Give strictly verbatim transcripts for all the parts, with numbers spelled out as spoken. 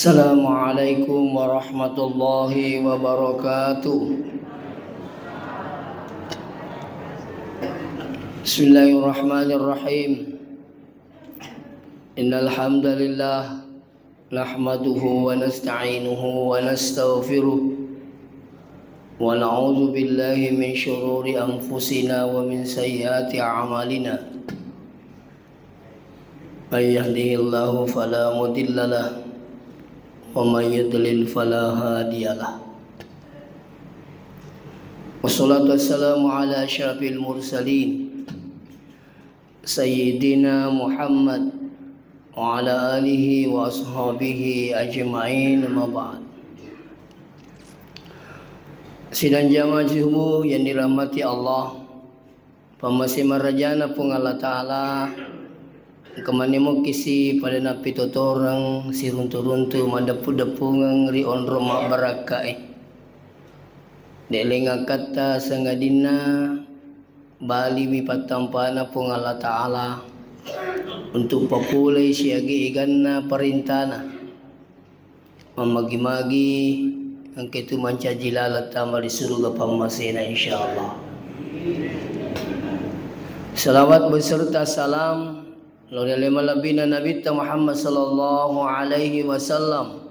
Assalamualaikum warahmatullahi wabarakatuh. Bismillahirrahmanirrahim. Innal hamdalillah, nahmaduhu wa nasta'inuhu wa nastaghfiruh, wa na'udzu billahi min syururi anfusina wa min sayyiati a'malina. Man yahdihillahu fala mudilla lah, wa man yudlil fala hadiya lah. Wassalatu wassalamu ala asyrafil mursalin, Sayyidina Muhammad wa ala alihi wa ashabihi ajma'in, amma ba'd. Sidang jamaah subuh yang dirahmati Allah, Pammase marajana Puang Allah Ta'ala, engka manne mokkisi pada nappitotoreng siruntu-runtu maddeppu-deppungeng ri onrong mabbarakkae. De'leng akkatta sangadinna baliwi pattampana Puang Allah Ta'ala untuk papolei siaga eganna parentana. Mammagi-magi engka tu mancaji laleng tama ri suruga pammasena, insyaallah. Salawat beserta salam lao ri ale malebbina Nabitta Muhammad sallallahu alaihi wasallam.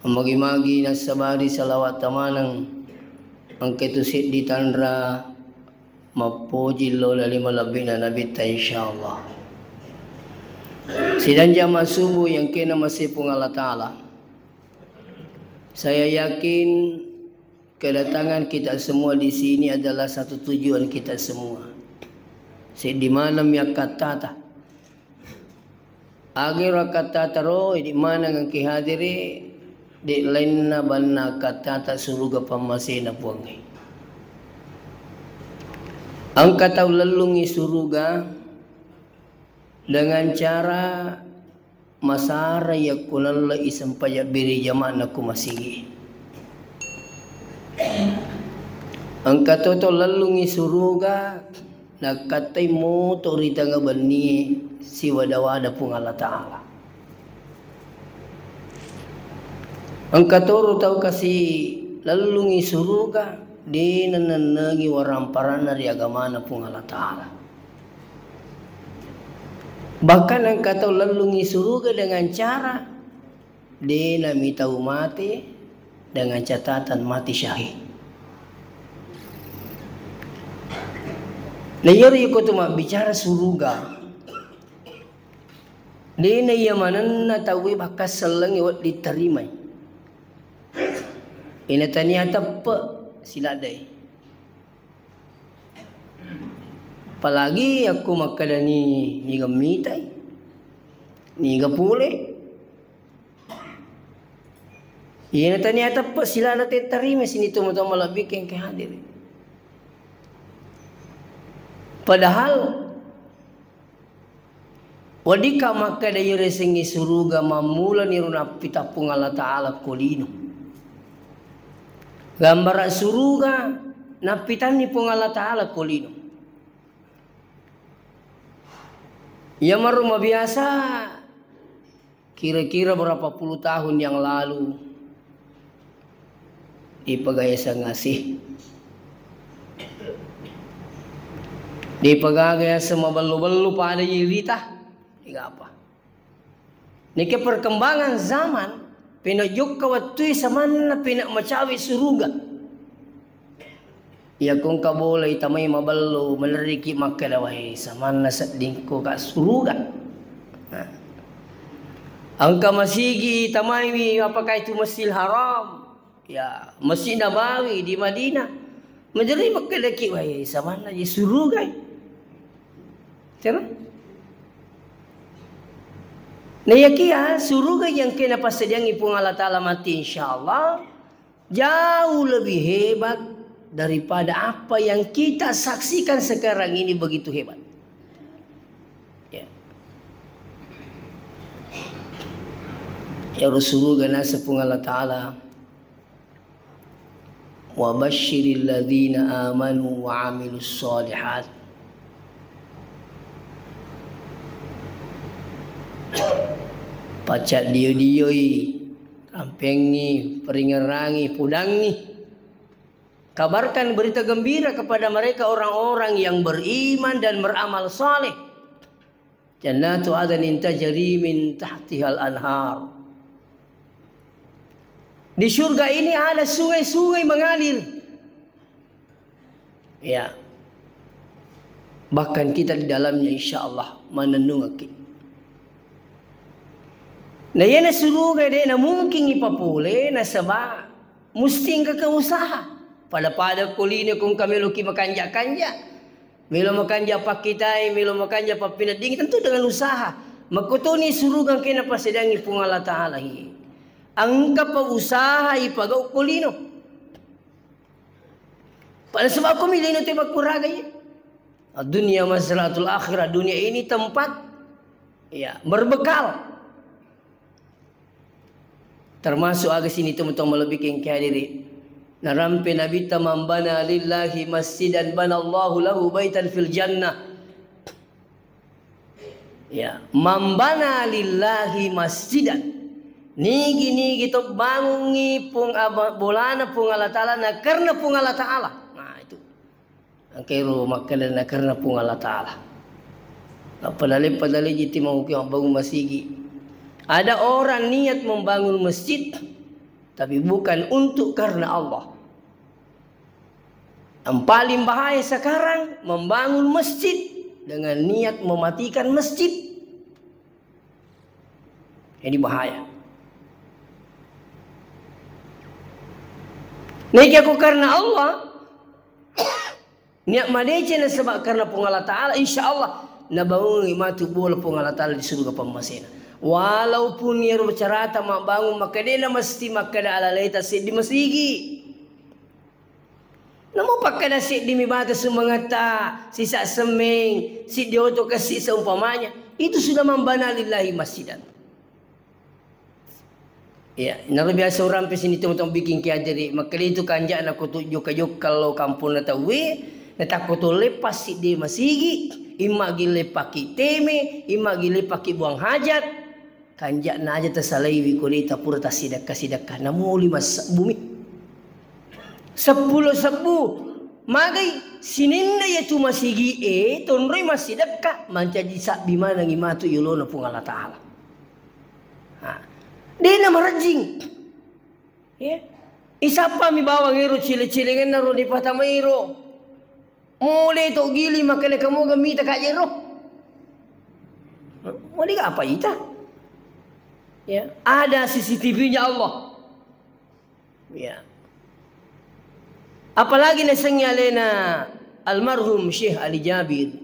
Mammagi-magi nassabari salawat tamaneng engka tu seddi tanra mappoji lao ri ale malebbi'na Nabitta, insyaallah. Sidang jamaah subuh yang kena masih Puang Allah Ta'ala. Saya yakin kedatangan kita semua di sini adalah satu tujuan kita semua. Seddi maneng mi akkattata. Agero akkattata ro, idi maneng engki hadiri, di lainna banna akkattata suruga pammasena Puangnge. Engka tau lellungi suruga dengan cara masara yakko nallei sempajang bere jama'na ko masigi. Engka to tau lellungi suruga nakkattai moto ri tengnga bennie siwada-wada Puang Allah Ta'ala. Engka toro tau kasi lellungi suruga de nannennengi waramparanna ri agamana Puang Allah Ta'ala. Bahkan engka tau lellungi suruga dengan cara de namitau mate dengan catatan mati syahid. Na iyaro iko tu mabbicara suruga, de na iya manenna tauwe bakka sellengngi wedding tarimai. Ina tania teppe siladdai. Apalagi yakko makkadani niga mitai, niga pole. Iyana tania teppe silana tettarima sini tomatoa malebbi engka hadir. Padahal weddikka makkeda iyaro yasengnge suruga mammulani ro nappitappung Allah Ta'ala ko lino. Gambara suruga nappitanni Puang Allah Ta'ala ko lino. Iyamaro mabiasa kira-kira berapa puluh tahun yang lalu dipegaya sengasi. Dipegaya semaballu-ballu pada irita. Igapa? Neke perkembangan zaman, pena jokka wettui samanna pena macawe suruga. Iya kongka bola itamai maballo, meneriki makkeda, "Wai, samanna seddingko ka suruga." Nah. Engka masigi tamaiwi, apakah itu Masjidil Haram? Ya, Masjid Nabawi di Madinah. Maderri makkedaki, "Wai, samanna je surugai." Terus? Nah, iyakiya suruga yang kena passadiangi Puang Allah Ta'ala mati, insyaallah jauh lebih hebat daripada apa yang kita saksikan sekarang ini begitu hebat. Ya. Ya, suruga naseng Puang Allah Ta'ala, "Wa basyiril ladzina amanu wa amilus shalihat." Pacaddio-dioi, rampengi, peringerangi, pudangi. Kabarkan berita gembira kepada mereka orang-orang yang beriman dan beramal saleh. Jannatu adnin tajri min tahtihal anhar. Di surga ini ada sungai-sungai mengalir. Ya. Bahkan kita di dalamnya, insya Allah, manennungaki. Na iyana suruga de' namungkin ipapole, nasaba musti engka ke usaha. Pada-pada ko lino ko engka meloki makanja-kanja. Melo makanja pakkitai, melo makanja pappineddingi, tentu dengan usaha. Makkotoni suruga engka napasediangi Puang Allah Ta'ala hi. Engka pa usaha ipagau ko lino. Pada sebab ko mi lino te makkuraga iya. Dunia mazra'atul akhirah, dunia ini tempat, ya, berbekal. Termasuk aga sini teman-teman lebih keng hadiri. Narampe Nabitta, "Man bana lillahi masjidan banallahu lahu baitan fil jannah." Ya, "Man bana lillahi masjidan." Nigi-nigi to bangungi Puang Aba-, bolana Puang Allah Ta'ala, na karena Puang Allah Ta'ala. Nah, itu. Engka ero makkeda na karena Puang Allah Ta'ala. Apa dale-, padale jiti mau ki mabbangun masigi. Ada orang niat membangun masjid, tapi bukan untuk karena Allah. Yang paling bahaya sekarang membangun masjid dengan niat mematikan masjid. Ini bahaya. Niki aku karena Allah, niat madeceng nasaba karena Puang Allah Ta'ala, insya Allah nabangungi matu bola Puang Allah Ta'ala di surga pammasena. Walaupun iyaro carata mabbangun, makkeda na mesti makkeda alaleta seddi masigi. Namo pakkeda seddi mi bata sumbangatta, sisa semmeng, seddi oto kessi seumpamanya, itu sudah man bana lillahi masjidan. Ya, naro biasa orang pe sini tong-tong bikin ki ajari, makkeda itu kanja'na ko tu jokka-jokka lo kamponna tauwe, natakko to leppassi de masigi, imma gi leppaki teme, imma gi leppaki buang hajat. Kanja'na aja tasalaiwi ko de tapura tassidekka-sidekka, namoli massebbu mi. Seppulo sebbu. Magai sininna iyatu masigi e, tonroi massidekka, mancaji sabbi manengi matu yolona Puang Allah Ta'ala. Ha. Dena marejjing. Ya. Isappa mi bawang ero cile-cilengenna ro dipatamairo. Mole to gili makkeda kamoga mita kajero. Mole apa ita? Ya, ada C C T V-nya Allah. Ya. Apalagi nasengngi alena almarhum Syekh Ali Jabir.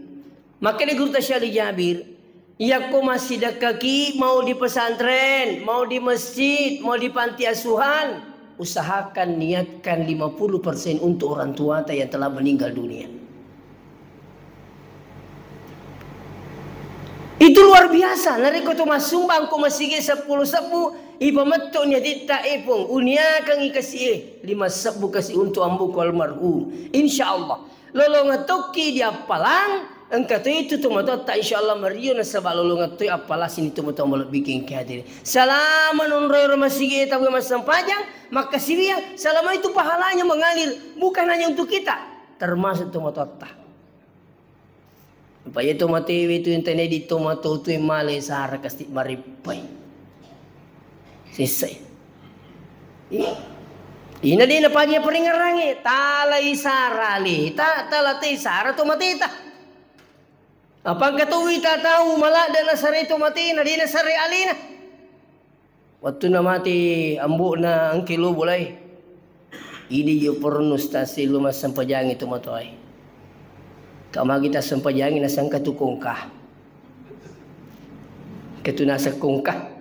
Makkeda gurutta Syekh Ali Jabir, yakko massidekkaki mau di pesantren, mau di masjid, mau di panti asuhan, usahakan niatkan lima puluh persen untuk orang tuata yang telah meninggal dunia. Itu luar biasa. Narekko to massumbang ko masigi seppulo sebbu, ipametto niatitta, e Puang, uniakangi kasi e lima sebbu kasi untuk amboku almarhum. Insya Allah. Lolongeng tokki diappalang, engka to itu tomatoatta, insya Allah mario nasaba lolongeng toi appalang sini tomatoa malebbi kengke hadiri. Salama nonroi ro masigi e tauwe massempajang, makkasiwiang, salama itu pahalanya mengalir, bukan hanya untuk kita, termasuk tomatoatta. Apa iya tomatewe tu yang tena di tomato tu yang male sara kasti marippai. Sessai. Iya. Ina dena paja peringerange, talai sara leta, tala tei sara tomateta. Apa engka to wita tau maladde nasare tomatena, dena sare alena. Wettunna mate ambo'na engke lo bolae. Idi jo porno stasi lo massempajangi tomatoae. Ka magi tassempajangi nasengka tu kongka. Ketu naseng kongka.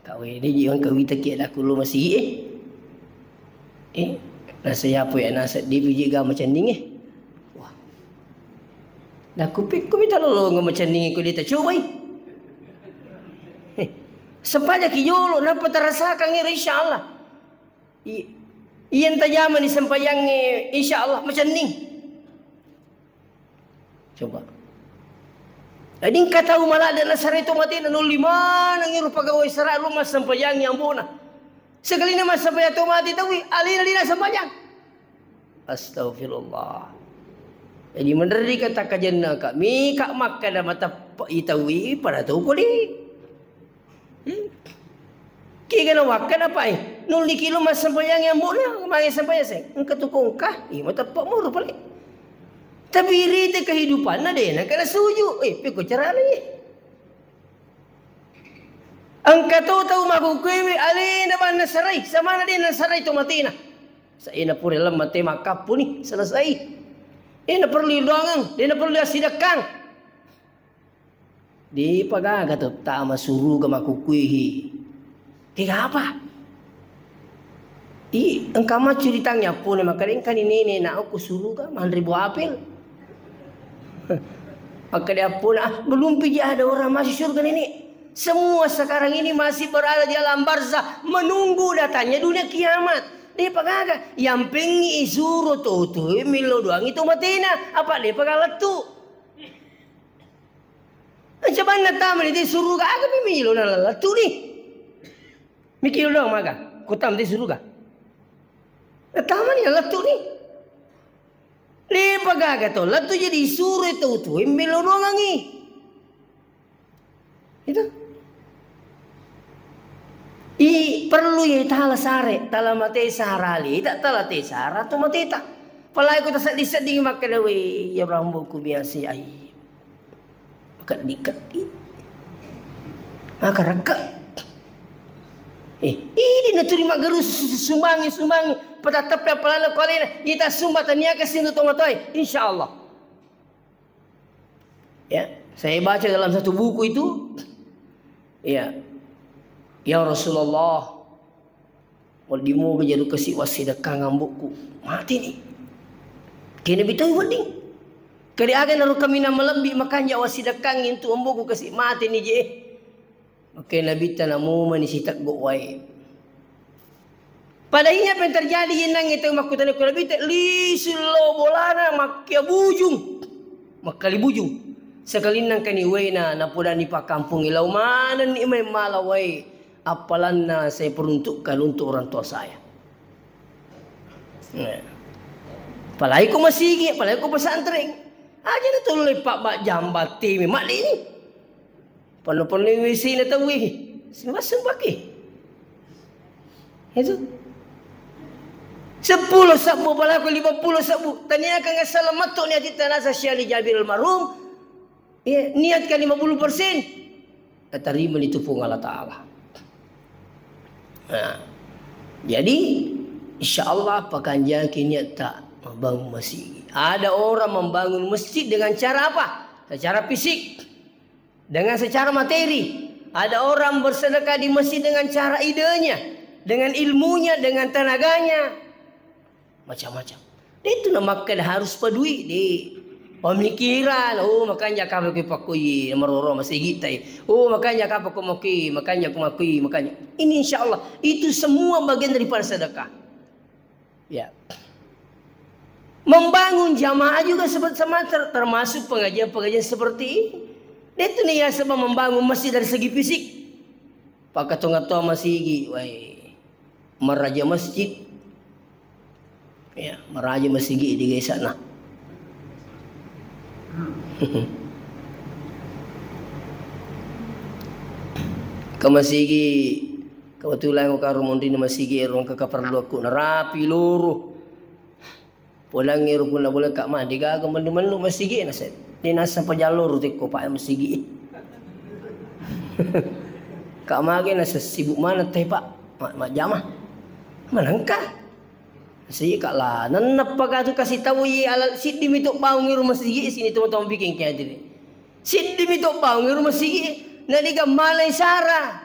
Kawe de ji engka wita ki adakku lo masigi e. Eh, nasa yapo ya nasa de piji ga macenning e. Wah. Dakku pikku mita lolongeng macenning e ko de tacobai. Eh, sempajaki jolo nappa tarasakang ero insya Allah. I-, iya tajamani sempajangnge insya Allah macenning. Coba. Jadi engka tau maladde' nasarai to matena, nolli maneng ero pegawai sara' lo massempajangngi ambo'na. Sekalina massempajang to mate tauwe, alena de' nassempajang. Astagfirullah. Jadi menrika takkajennaka, mika makkeda mateppe'i tauwe, pada tau kodi. Hmm. Kega na wakkeda, Pak, eh? Nulliki lo massempajangngi ambo'na, magi sempajang se. Engka tu kongka, ih, mateppe' moro pale. Tapi rite kehidupanna de' na kena suju. Eh, pekko carana, eh? Engka to tau makkukkuewe alena bang nasarai, samana de' nasarai to matena. Saena pura lem mate makkappuni, selesai. De' naperlu doangeng, de' naperlu assidekkang. De' pa gaga to tama suruga makkukkuehi. Kega apa? I, engka maccu ditanya appona, makkeda engkani nene' na okko suruga manre buah apel. Makkeda appona, "Ah, belum pi ada orang masuk surga, Nenek. Semua sekarang ini masih berada di alam barzah, menunggu datangnya dunia kiamat." De' pa gaga, yampengngi isuro to tuwe millau doangngi to matena, apa de' pa gaga lettu. Ancabanna tamani te suruga, aga pi milo na lettu ni. Mikir doang maga, ko tama te suruga. Natamani lettu ni. De' pa gaga to lettu, jadi isuro tau tuwe millau doangngi. Itu. I, perlu ye tala sare, tala mate sara aleta, tala te sara to mateta. Apalagi ko tasedding-sedding makkeda, "We, ya Rambo ku biasa ai." Makeddi-keddi. Maka rekka. Eh, ini naturi maggeru su-, su-, sumbangi, sumbangi. Patatteppa apalana ko alena, ita sumba taniaka sintu tomatoe, insya Allah. Ya, saya baca dalam satu buku itu, ya, "Ya Rasulullah, wedding moga jaru kasi wassidekkang ambo'ku, mate ni." Kene bitau wedding. Kade aga naro kaminang malebbi makanja wassidekkang intu ambo'ku kasi mate ni je. Oke, Nabitta namumani siteggo wae. Pada iya apa yang terjadi, yenang itu makkutana ku Nabitta, lisu lo bolana makkia bujung. Makkali bujung. Sekalinnang kani waena, napodani pakkampungi, "Lau manenni mai mala wae, appalanna saya peruntukkan untuk orang tua saya." Nah. Apalagi ko masigi, apalagi ko pesantren. Aja na tolong lepak bak jambat timi, mak ini. Penuh-penuh W C na tauwe. Sing masuk pakai. Itu. Seppulo sabbu, apalagi lima puluh sabbu. Taniakan asal matuk ni ati tanasa syali Jabir almarhum. Iya, niatkan lima puluh persen. Diterima itu Puang Allah Ta'ala. Nah, jadi, insya Allah, pakanjaki niatta membangun masjid. Ada orang membangun masjid dengan cara apa? Secara fisik, dengan secara materi. Ada orang bersedekah di masjid dengan cara idenya, dengan ilmunya, dengan tenaganya. Macam-macam. De' tu namakkeda harus padui, de'. Pemikiran, oh, makanja kapang ko pakkoi, maroro masigi tai. Oh, makanja kapang ko makkoi, makanja ko makkoi, makanja. Ini insya Allah, itu semua bagian daripada sedekah. Ya. Membangun jamaah juga sebet-, sama ter-, termasuk pengajian-pengajian seperti ini. De' tu ni ya sebab membangun masjid dari segi fisik. Pakkatonga-tonga masigi, wae. Maraja masjid. Ya, maraja masigi di desa na. Ke masigi, kebetulan ko karo monri na masigi, ero engka keperluanku, narapi loro. Podangngi ro punna bola Kak Ma, degaga mennu-mennu masigi na se-, de' nasa pajalloro tekko Pak masigi. Kak Mage nasa sibuk maneng teh Pak, ma-, majjama. Manengka. Sika la, nennappa katu kasi tau i ala siddi mi to baung ero masigi sini teman-teman bikin kayak tadi. Siddi mi to baung ero masigi, na dega malai sara.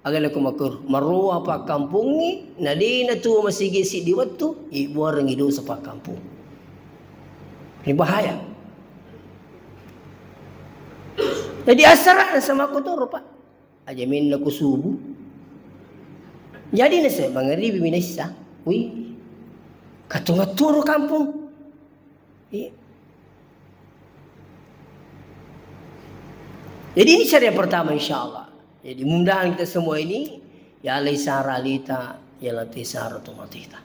Aga nako makkoro, maroa pakkampungngi, na de' natuo masigi siddi wettu, ibuarengngi dosa pakkampung. Ini bahaya. Jadi asara sama kotoro, Pak. Aja minna ku subuh. Jadi nasa mangaribi mi naissa. Wih. Katunga turu kampung. Iya. Jadi ini cara yang pertama, insya Allah. Jadi mudah-mudahan kita semua ini ya alai sara alita, ya lati sara tomatita.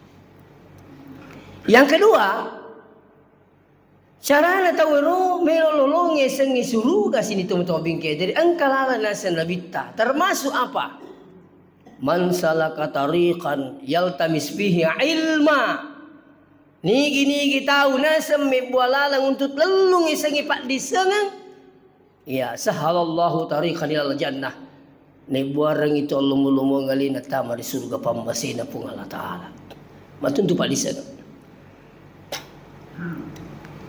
Yang kedua, carana tau ero melo lolongi sengi suruga sini tau-tau bingke. Jadi engka laleng naseng nabitta. Termasuk apa? Man salaka tariqan yaltamis fihi ilma. Nigi-nigi tau naseng mebbuang laleng untuk lellung isengi paddissengeng. Iya, sahhalallahu tariqan ilal jannah. Nibbuarengngi to lomo-lomo ngalena tama ri surga pammasena Puang Allah Ta'ala. Matuntu paddissengeng.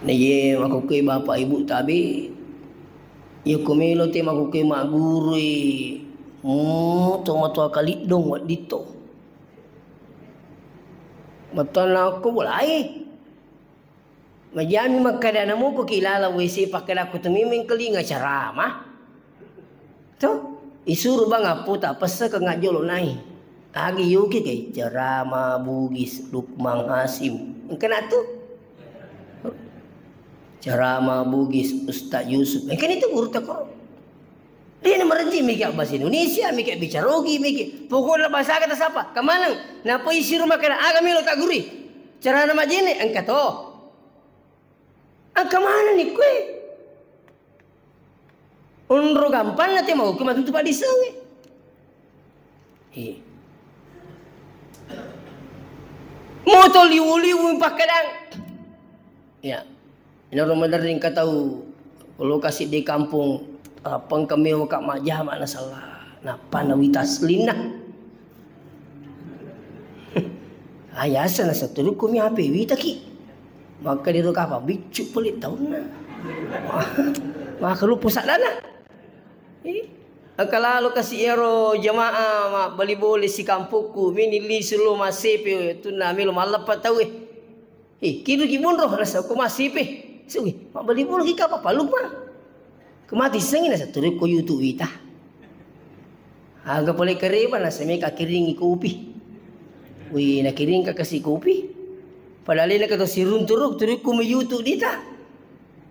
Naye makukkue bapak ibu tabe, iya ko melo te makukkue maggurui, mm, to matoa kaliddong wedditto. Mattanna ko bolai. Majami makkeda namuko ki laleng W C pakkeda ko tumi mengkalinga ceramah. To, isuru bang appu ta pesseke ngajjolo nai. Agi yuki ke ceramah Bugis Lukman Hasim. Engkana tu. Ceramah Bugis Ustaz Yusuf. Engkana itu guru takoro. Dia ini merenci mikir bahasa Indonesia, mikir bicara Ogi, mikir. Pokoknya bahasa kata siapa? Kemana? Napa isi rumah kena? Aga melo tak guri. Carana majene, engka to. Engka mana ni kue? Onro gampang nanti mau ke matu tempat disengi. Iya. Moto liwu-liwu pakkedang. Ya. Ina ramadan ringka tau lokasi di kampung, apa engka mewa ka majama na salah. Nappa na wita sellinna. Ayasa na seturuku mi ape wita ki. Maka di roka apa biccu pelit taunna. Maka lupu sadana. Eh, engka lalo kasi ero jamaah mabbali bole si kampokku, mini lisu lo masepe, tunna melo malleppa tau, eh. Eh, kiru ki bonro, nasa ko masepe. Sugi, mabbali bole ki kapa palukma. Kemati sengi nasa turu ko YouTube wita. Aga pole kereba nasa meka kiringi kopi. Wi, na kiring ka kasi kopi. Padahal ini kata sirun turu, turu ko me YouTube dita.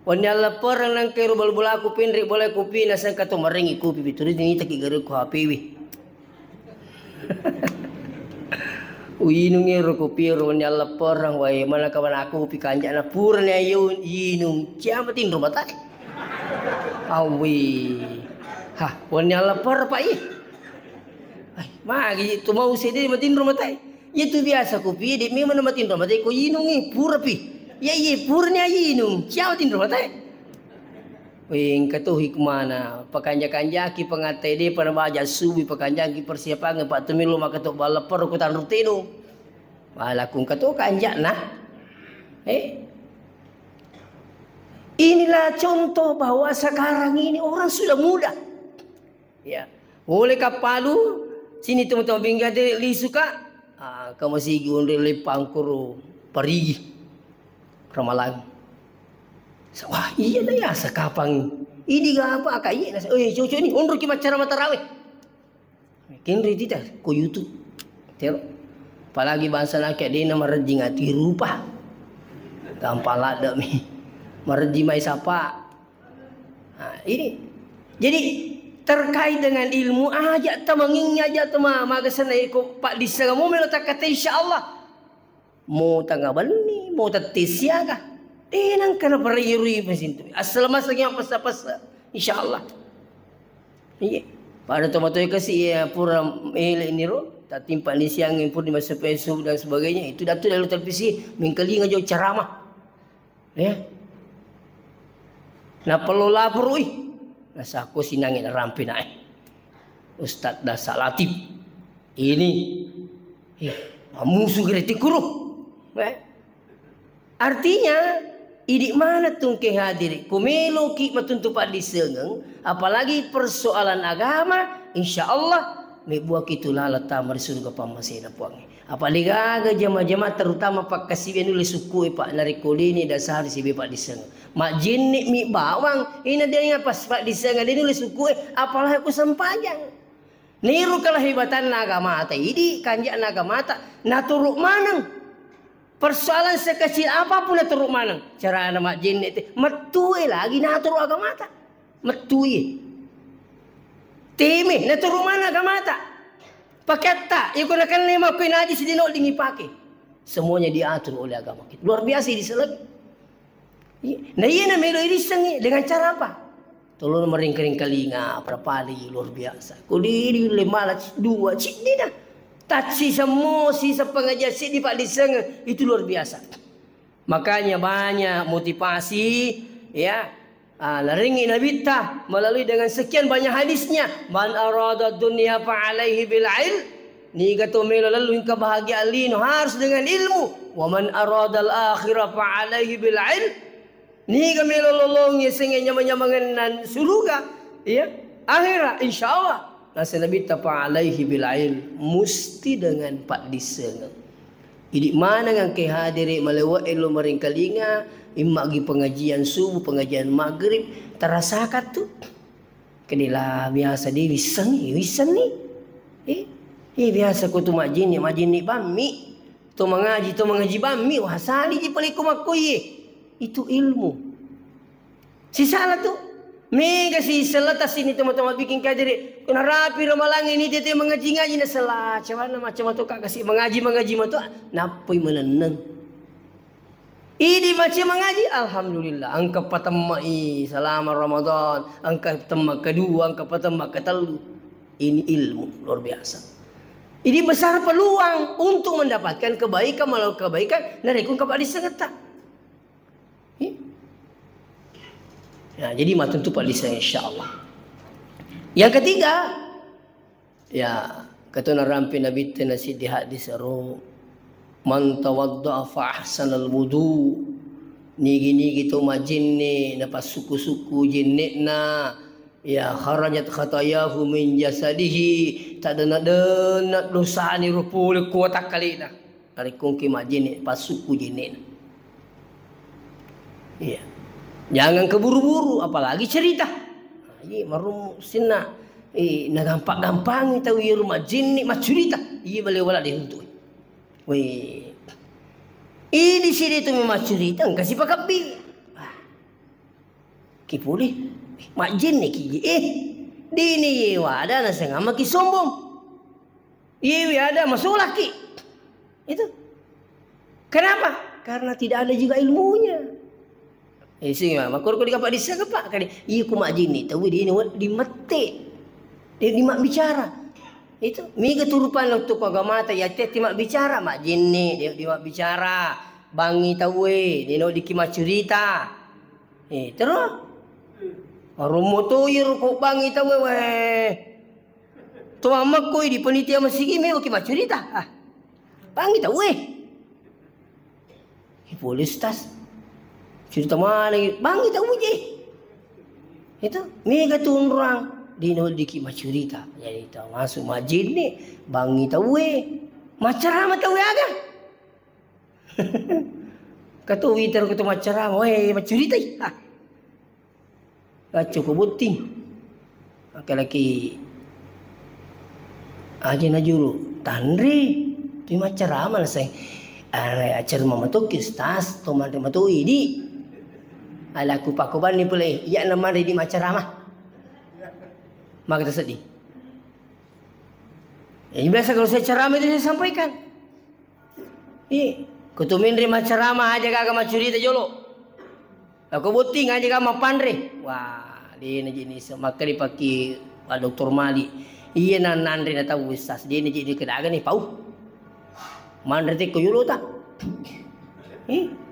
Wenni alleppereng nangka ero bola-bolaku penre bola kopi nasengka to marengi kopi pituri nitaki gare ko H P wi. Uinung ero kopi ero wenni alleppereng wae mana kawan aku kopi kanjana pura ni ayo inung ciama tinro mata. Awi. Hah, wenni alleppereng pak i. Ai, magi tu mau sede matinro mata. Iya tu biasa kopi, de memang na matinro mate ko inungi, pura pi. Iya, iya, pura ni aja inung. Siapa tinro mate? Wih, engka tu hikmana. Pakanja-kanjaki pangatte de pada baja subuh pakanjaki persiapan pak tu melo maka tu bala perro ko tanru tenu. Walaku engka tu kanja nah. Eh? Inilah contoh bahwa sekarang ini orang sudah muda. Ya. Oleh kappalu, sini teman-teman bingga de lisu ka. Ah, ka masigi onre lepang koro parigi. Ramalang. Sa-, wah, iya na ya, sakapang. Ini ga apa, ka iya na, eh, cocok ni, onro ki maccara matarawe. Kenri tita, ko YouTube. Tero. Apalagi bangsa nake dena marejing ati rupa. Gampang ladde mi. Marejing mai sapa. Nah, ini. Jadi, terkait dengan ilmu, aja temangingi aja tema, magasana iko, Pak Dissa, kamu melo takkata, insya Allah. Mo tanga benni, mo tette siaga. Eh, nangka na parerui pasintu. Asal masa yang pesa-pesa, insya Allah. Iya. Pada tomatoi kasi, ya, pura ele niro, tatimpa ni siang, pura di masa pesu dan sebagainya. Itu datu dalam televisi, mengkalinga jauh ceramah. Ya. Nappa lo lapor, ui. Nasako sinangi narampe nae. Ustaz Dasa Latif. Ini. Eh, mamusu gere tikuru. Eh. Artinya, idi mana tungke hadiri. Ku meloki matuntu paddisengeng, apalagi persoalan agama, insya Allah, mebuaki tulala tama di surga pammasena Puangnge. Apa degaga jama-jama terutama pakkasiwiang nulle sukkue, Pak, narekko deni dasari sibe paddissengeng. Majjenne mi bawang, ina dena pas paddissengeng de nulle sukkue, apalagi ku sempajang. Niru kala hebatanna agamata idi, kanja'na agamata, naturu maneng. Persoalan sekecil apapun naturu maneng. Carana majjenne te, mettue lagi naturu agamata. Mettui. Teme, naturu mana agamata. Pakeatta, iko nakenna makkoi najis, de' nawedding ipake. Semuanya diatur oleh agama kita. Luar biasa di seleb. Iya. Nah, iya na melo irissengngi dengan cara apa? Tolong meringkering kalinga, perpali luar biasa. Ko diri le mala dua, ciddina. Tacci semua sisa pengajian siddi paddissengeng, itu luar biasa. Makanya banyak motivasi, ya. Ah, laringi Nabitta melalui dengan sekian banyak hadisnya, "Man arada dunya fa alaihi bil ilm." Niga to melo lellung kebahagiaan lino harus dengan ilmu. "Wa man aradal akhirah fa alaihi bil ilm." Niga melo lolongi sengnge nyamang-nyamangenna suruga, iya, akhirat, insyaallah. Naseng Nabitta, "Fa alaihi bil ilm," musti dengan paddissengeng. Idi maneng engke hadere malewe elo maringkalinga, imma gi pengajian subuh, pengajian maghrib, terasakattu. Kedela biasa di wissengngi, wissenni. Eh, eh, biasa ko tu majinni, majinni bammi. To mangaji, to mangaji bammi, wah, saliji pale ko makkoiye. Itu ilmu. Sisala tu. Mega si sella tassini toma-toma bikin kajere. Kuna rapi ramalangi ni tete mangaji-ngaji na sella. Cewana macam tu kak kasi mangaji-mangaji matu. Napoi meneneng. Idi macam mangaji, alhamdulillah. Engka patemma i selama Ramadan. Engka temma kedua, engka patemma ketellu. Ini ilmu luar biasa. Ini besar peluang untuk mendapatkan kebaikan, melakukan kebaikan, narekko engka paddissengetta. Iya. Ya, jadi matuntu paddisseng, insyaallah. Yang ketiga, ya, katona rampe Nabitta na siddi hadis ro, "Man tawadda'a fa ahsanal wudu." Nigi-nigi to majenne, napassukku-sukku jenne'na, ya, kharajat khatayahu min jasadihi, tadenna-denna dosani ro pole ko watakkalena. Narekko engki majjenne, passukku jennena. Iya. Jangan keburu-buru, apalagi cerita. Iya, marummu sinna. Eh, nagampang-gampangi tau iya rumah jinni maccurita. Iya, bale wala deh untuk. Weh. Ini sini tu memang cerita, engka sipakabbi. Ah. Ki pole, majjenne ki, eh, dini ye wada nasengama ki sombong. Ye wada masolaki. Itu. Kenapa? Karena tidak ada juga ilmunya. Eh, sih, makor ko dikapa dissa kapa kali. Iya ku majjenne, tahu dini wad di mette. Dia di mak bicara. Itu, mega turupan waktu ko agamata, ya, teti mak bicara, majjenne, dia di mak bicara. Bangi tawe, dino diki maccurita. Eh, terus? Arommo to iyaro ko bangi tauwe, weh. To mammekko di panitia masigi, mewaki maccurita. Ah. Bangi tauwe. Eh, pole, Ustaz. Cerita mana? Bangi tauwe je. Itu, mega tunrang. Dino diki maccurita. Jadi, termasuk majinni, bangi tauwe. Maccarama tauwe aga. Katu witer kutu maccarama, weh, maccuritai. Ah. Lacco ko botting. Laki-laki aja najulu, tanre. Tu maccarama naseng. Are acara mama toki, Ustaz, to manre matoi di. Alaku pakobanni pole, iya na manre di maccarama. Maka tersedih. Jadi biasa kalau saya ceramah itu saya sampaikan. Iya, kutu menre maccarama aja gaga maccurita jolo. Lako botting aja gaga mappanre. Wah, dena jenis maka dipake Pak Doktor Mali. Iya na nanre na tau, Ustaz, dena jadi kedaga nih pau. Manre teko jolo ta. Ih.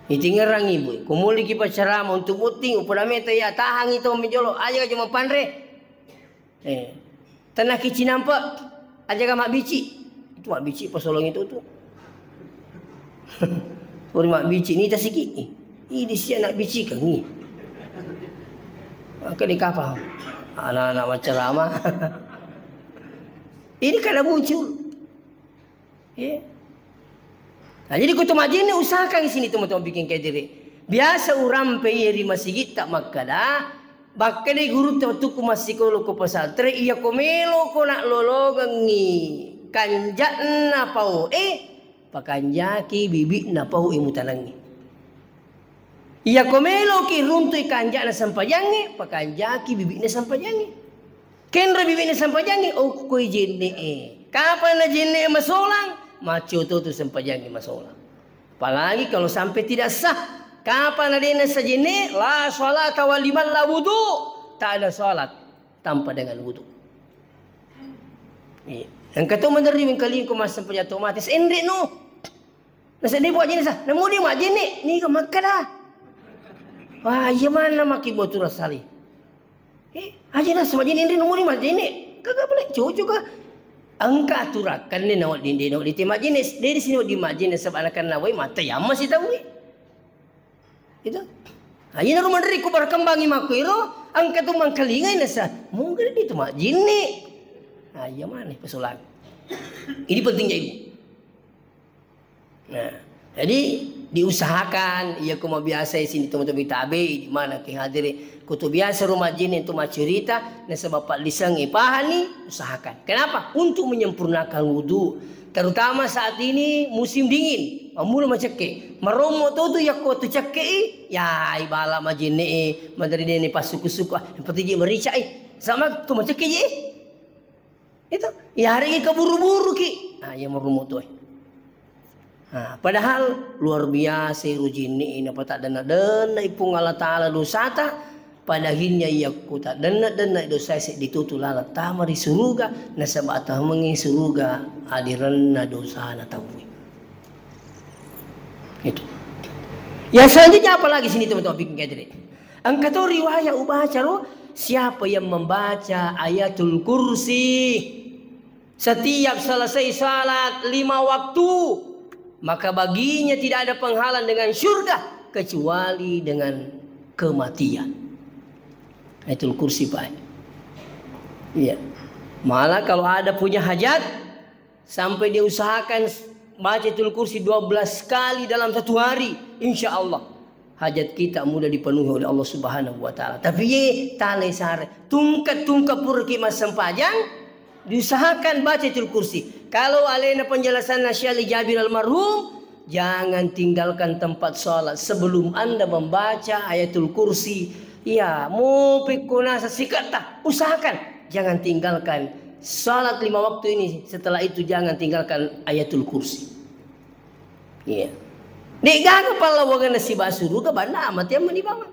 Itingerangi, Bu. Kumuliki paccarama untuk botting, upada meta ya tahangi to menjolo aja gaga mappanre. Eh, tenaki cinampe, aja ga mabbici. Itu mabbici pasolong itu tu. Puri mabbici ni tasiki. Ini sia nak bici kangi. Maka di kapal. Anak-anak macam lama. Ini kada muncul. Iya. Nah, jadi kutu majinni usahakan sini teman-teman bikin kejere. Biasa urampe iya ri masigitta makkada, makkadai gurutta wettukku massikolo ko pesantren, iya ko melo ko nak lolongengi kanja'na pau e, pakanjaki bibikna pau e mutanangi. Iya ko meloki runtui kanja'na sempajangnge, pakanjaki bibikna sempajangnge. Kenro bibi'na sempajangnge, okkoi jenne'e. Kapang na jenne'e masolang, maccoto tu sempajangnge masolang. Apalagi kalau sampai tidak sah. Kapang na de'na sah jenne'e, la salata wa liman la wudu. Tak ada salat tanpa dengan wudu. Iya. Engka to maderri wengkalingko massempajang to mate, senre no. Naseng de' majjenne sa, namo de' majjenne, niga makkeda. Wah, iya manna maki botu rasali. Eh, aja na semajjenne, namo de' majjenne. Kagak boleh, cocok ka. Engka aturakkanne nawedding de' nawedding te majjenne, de' di sini wedding majjenne, sebab anakanna wai mate yamma sitaui. Itu. Aja na rumah dari ku berkembangi makku iro, engka tu mangkalingai nasa, mungkin itu majjenne. Aja mana pesulang. Ini pentingnya ibu. Nah, jadi diusahakan, iya ko mabiasa sini teman-teman tabe, di mana ki hadiri, ko tu biasa rumah jin itu macurita, nasaba palliseng ipahani, usahakan. Kenapa? Untuk menyempurnakan wudu. Terutama saat ini musim dingin, mammula macekke. Marommo to tu yakko tu cekke, ya ibala majenne, madari dene pasuku-suku, ah, yang penting je merica, eh. Sama tu macekke je. Itu, iyaregi kaburu-buruki. Ah, iya marummu tu, eh. Ah, padahal luar biasa ero jinni napataddenna-denna Puang Allah Ta'ala dosata, padahinnya iya ku taddenna-denna dosa seddi tutu laleng tama ri suruga, nasaba tamengi suruga adirenna dosana tauwe. Itu. Yang selanjutnya apalagi sini teman-teman bikin gathering? Engka to riwayat ubaca ro, siapa yang membaca Ayatul Kursi setiap selesai salat lima waktu, maka baginya tidak ada penghalang dengan syurga kecuali dengan kematian. Ayatul Kursi, Pak. Iya. Malah kalau ada punya hajat, sampai dia usahakan s-, baca Ayatul Kursi dua belas kali dalam satu hari, insya Allah hajat kita mudah dipenuhi oleh Allah Subhanahu wa Ta'ala. Tapi ye, talai sare, tungka-tungka puraki massempajang, diusahakan baca Ayatul Kursi. Kalau alena penjelasanna Syekh Ali Jabir almarhum, jangan tinggalkan tempat salat sebelum Anda membaca Ayatul Kursi. Ya, mau pekko nasa siketta, usahakan. Jangan tinggalkan salat lima waktu ini, setelah itu jangan tinggalkan Ayatul Kursi. Iya. De'gaga pallawangenna sibawa suruga, banna amatiang mani bawang.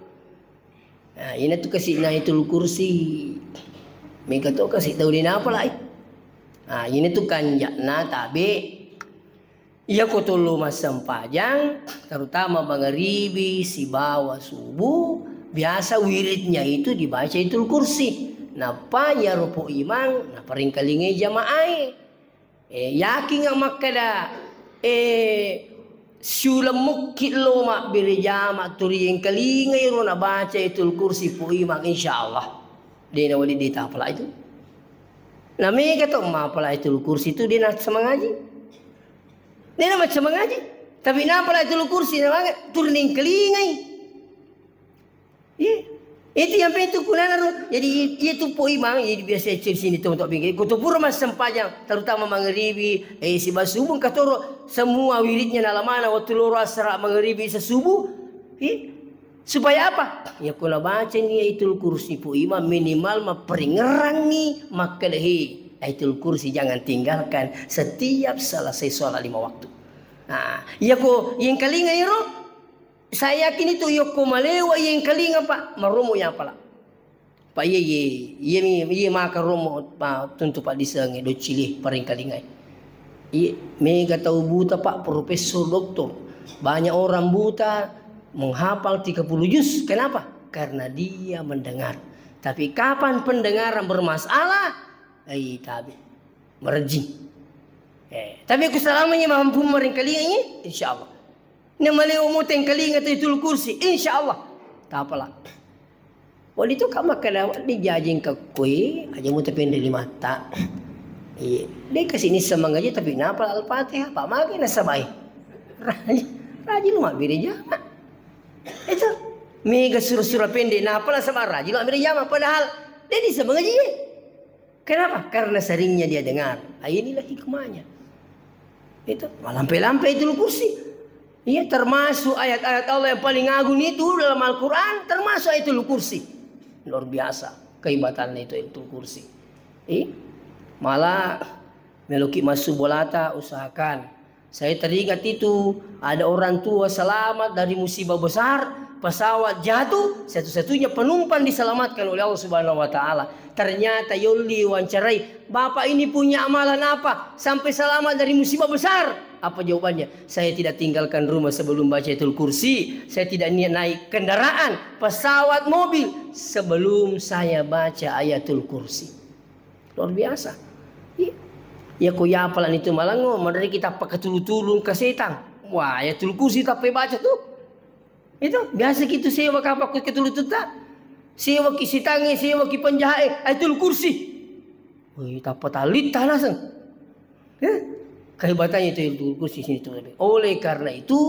Nah, ina tu kasi' na Ayatul Kursi. Mega to kasi' tau de' napalai. Nah, ina tu kanja'na tabe. Iya ko tollo massempajang, terutama mangaribi sibawa subuh, biasa wiridnya itu dibaca Ayatul Kursi. Nappa iyaro po imang naparingkalingai jamaae. Eh, yakinga makkeda, eh, siuleng mukki lo mabbere jama turi engkalingai ro nabaca Ayatul Kursi po imang, insya Allah. De' nawali de' tapala itu. Na mega to mapala Ayatul Kursi tu de' na semangaji. Nena macam mangaji. Tapi napala Ayatul Kursi na manga turun engkalingai. Iya. Itu yang penting kunana ro. Jadi itu po imang, jadi biasa cek sini to untuk bikin. Kutu pura massempajang, terutama mangaribi, eh, sibawa subuh katoro semua wiridnya nalamana waktu loro asara mangaribi sesubuh. Iya. Supaya apa? Ya, ko nabacani Ayatul Kursi po imang, minimal mapparingerangngi makkeda, "He, Ayatul Kursi jangan tinggalkan setiap selesai sholat lima waktu." Nah, iya ko yengkalinga iro, saya yakin itu yokko malewa yengkalinga, Pak, maromo ya pala. Pa iye, iye, iye mi, iye maka romo, pa, tuntu paddisengnge, doccili, paringkalingai. Iye, mega tau buta, Pak, profesor, doktor. Banyak orang buta menghafal tiga puluh juz. Kenapa? Karena dia mendengar. Tapi kapan pendengaran bermasalah, ai tabe. Marejjing. Eh, tapi ku selamanya mampu maringkalingai, insya Allah. Namalewa mutengkalinga tu Ayatul Kursi, insya Allah. Tapala. Wali tu ka makkeda, "Wedding jajing ka koe, aja muta penre limatta." Iya, de' kasi' nisseng mangaji, tapi napala Al-Fatihah, pa magi nasabai. Rajin, rajin lu mabbere jama. Itu, mega sura-sura pendek, napala sama rajin lu mabbere jama. Padahal, de' nisseng mangaji. Kenapa? Karena seringnya dia dengar. Ah, inilah hikmahnya. Itu, malampe-lampe Ayatul Kursi. Iya, termasuk ayat-ayat Allah yang paling agung itu dalam Al-Quran, termasuk Ayatul Kursi. Luar biasa kehebatannya itu Ayatul Kursi. Eh, malah meloki masuk bolata, usahakan. Saya teringat itu, ada orang tua selamat dari musibah besar, pesawat jatuh, satu-satunya penumpang diselamatkan oleh Allah Subhanahu wa Ta'ala. Ternyata yolli wawancarai, "Bapak ini punya amalan apa sampai selamat dari musibah besar?" Apa jawabannya? "Saya tidak tinggalkan rumah sebelum baca Ayatul Kursi. Saya tidak niat naik kendaraan, pesawat, mobil sebelum saya baca Ayatul Kursi." Luar biasa. Iya. Ya ko yapalani tu malango, maderri kita pakatulu-tulung ke setang. Wah, Ayatul Kursi tappa baca tu. Itu biasa kita sewa kapang ko ketulu tu ta. Sewa ki sitangnge, sewa ki penjahat, eh, Ayatul Kursi. Wih, tappa talitta naseng. Eh? Kehebatannya itu Ayatul Kursi sini tu. Oleh karena itu,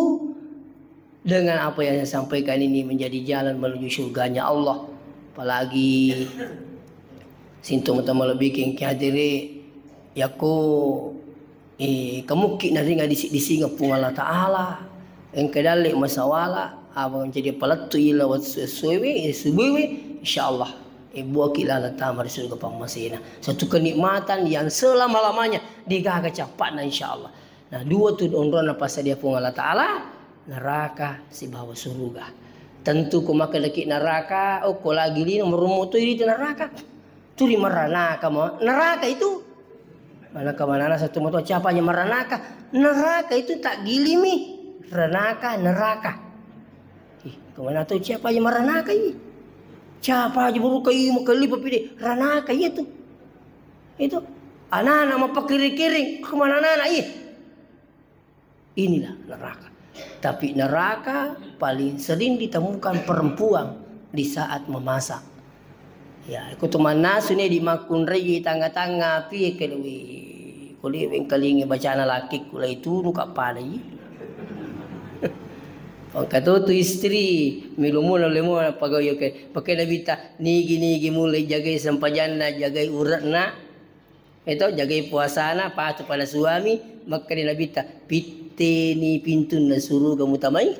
dengan apa yang saya sampaikan ini menjadi jalan menuju surganya Allah. Apalagi sintomu tama lebih keng hadiri, yako, eh, kemukki naringa disi-, disingeng Puang Allah Ta'ala, engka dalle masawala, apa menjadi palettu ila wat-, suwe-, suwewe, eh, subuwe, insya Allah, eh, buaki laleng tama di surga pammasena. Satu kenikmatan yang selama-lamanya digaga cappakna, insya Allah. Nah, dua tu onronna passadia Puang Allah Ta'ala, neraka sibawa suruga. Tentu ko makkedaki neraka, oh, ko lagi lino merummu tu di neraka. Turi meranaka mo, neraka itu. Mana kemanana satu moto siapa aja meranaka? Neraka itu tak gilimi. Renaka, neraka. Ih, kemana tu siapa aja meranaka ini? Siapa aja buruka ini mau kelipa pide? Ranaka iya tu. Itu anak-anak mau pakiring-kiring, kemana anak-anak iya? Inilah neraka. Tapi neraka paling sering ditemukan perempuan di saat memasak. Ya, ko tu mannasu ni di makkunrai tanga-tanga api ke lui. Ko liweng kalingi bacana laki kulai tunu kapalai. Pangkatutu istri, milumuna lemuna pagayo ke. Pakai Nabi ta, nigi-nigi mulai jagai sempajanna, jagai uratna. Eto, jagai puasana, patuh pada suami, makkeda Nabitta, "Pitteni pintunna suruga mutamai."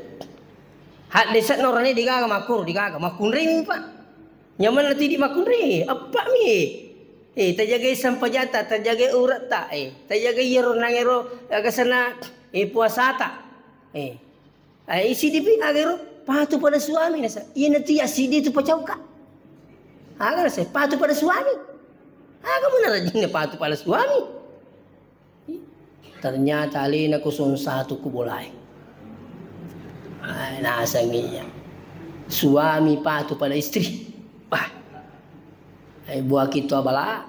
Haddese'na orane degaga makkoro, degaga makkunremi, Pak. Nyamanna tidi makkunre, eppa'mi. Eh, tajagai sampajata, tajagai uretta, eh, tajagai iyaro nangero, eh, agasana, eh, puasata. Eh. Ai, sidipi agaro patuh pada suami nasa. Iya natu ya sidi tu pacauka. Aga nasa patuh pada suami. Aga mana rajinnya patuh pada suami? Ternyata alena kosong satu kubolai. Ai, nasanginya. Suami patuh pada istri. Wah. Ai, buah kitu abala.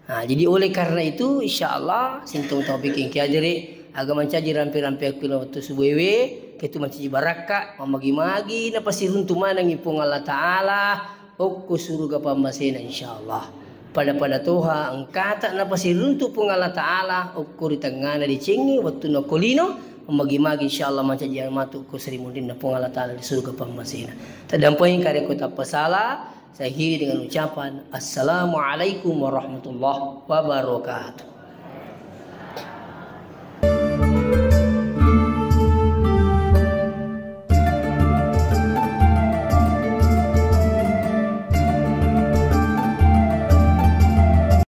Nah, jadi oleh karena itu, insya Allah, sintung topik yang kiajari, aga mancaji rampe-rampe aku waktu subuh ewe, ketu mancaji barakka, mamagi-magi, napasiruntu manangi Puang Allah Ta'ala, okko suruga pammasena, insya Allah. Pada-pada toha, engkata napasiruntu Puang Allah Ta'ala, okko ri tengngana decengi, waktu nakolino, mamagi-magi, insya Allah, mancaji matu ko seri munrinna Puang Allah Ta'ala di suruga pammasena. Tadampai kareko tappasala, Saya akhiri dengan ucapan, Assalamualaikum warahmatullahi wabarakatuh.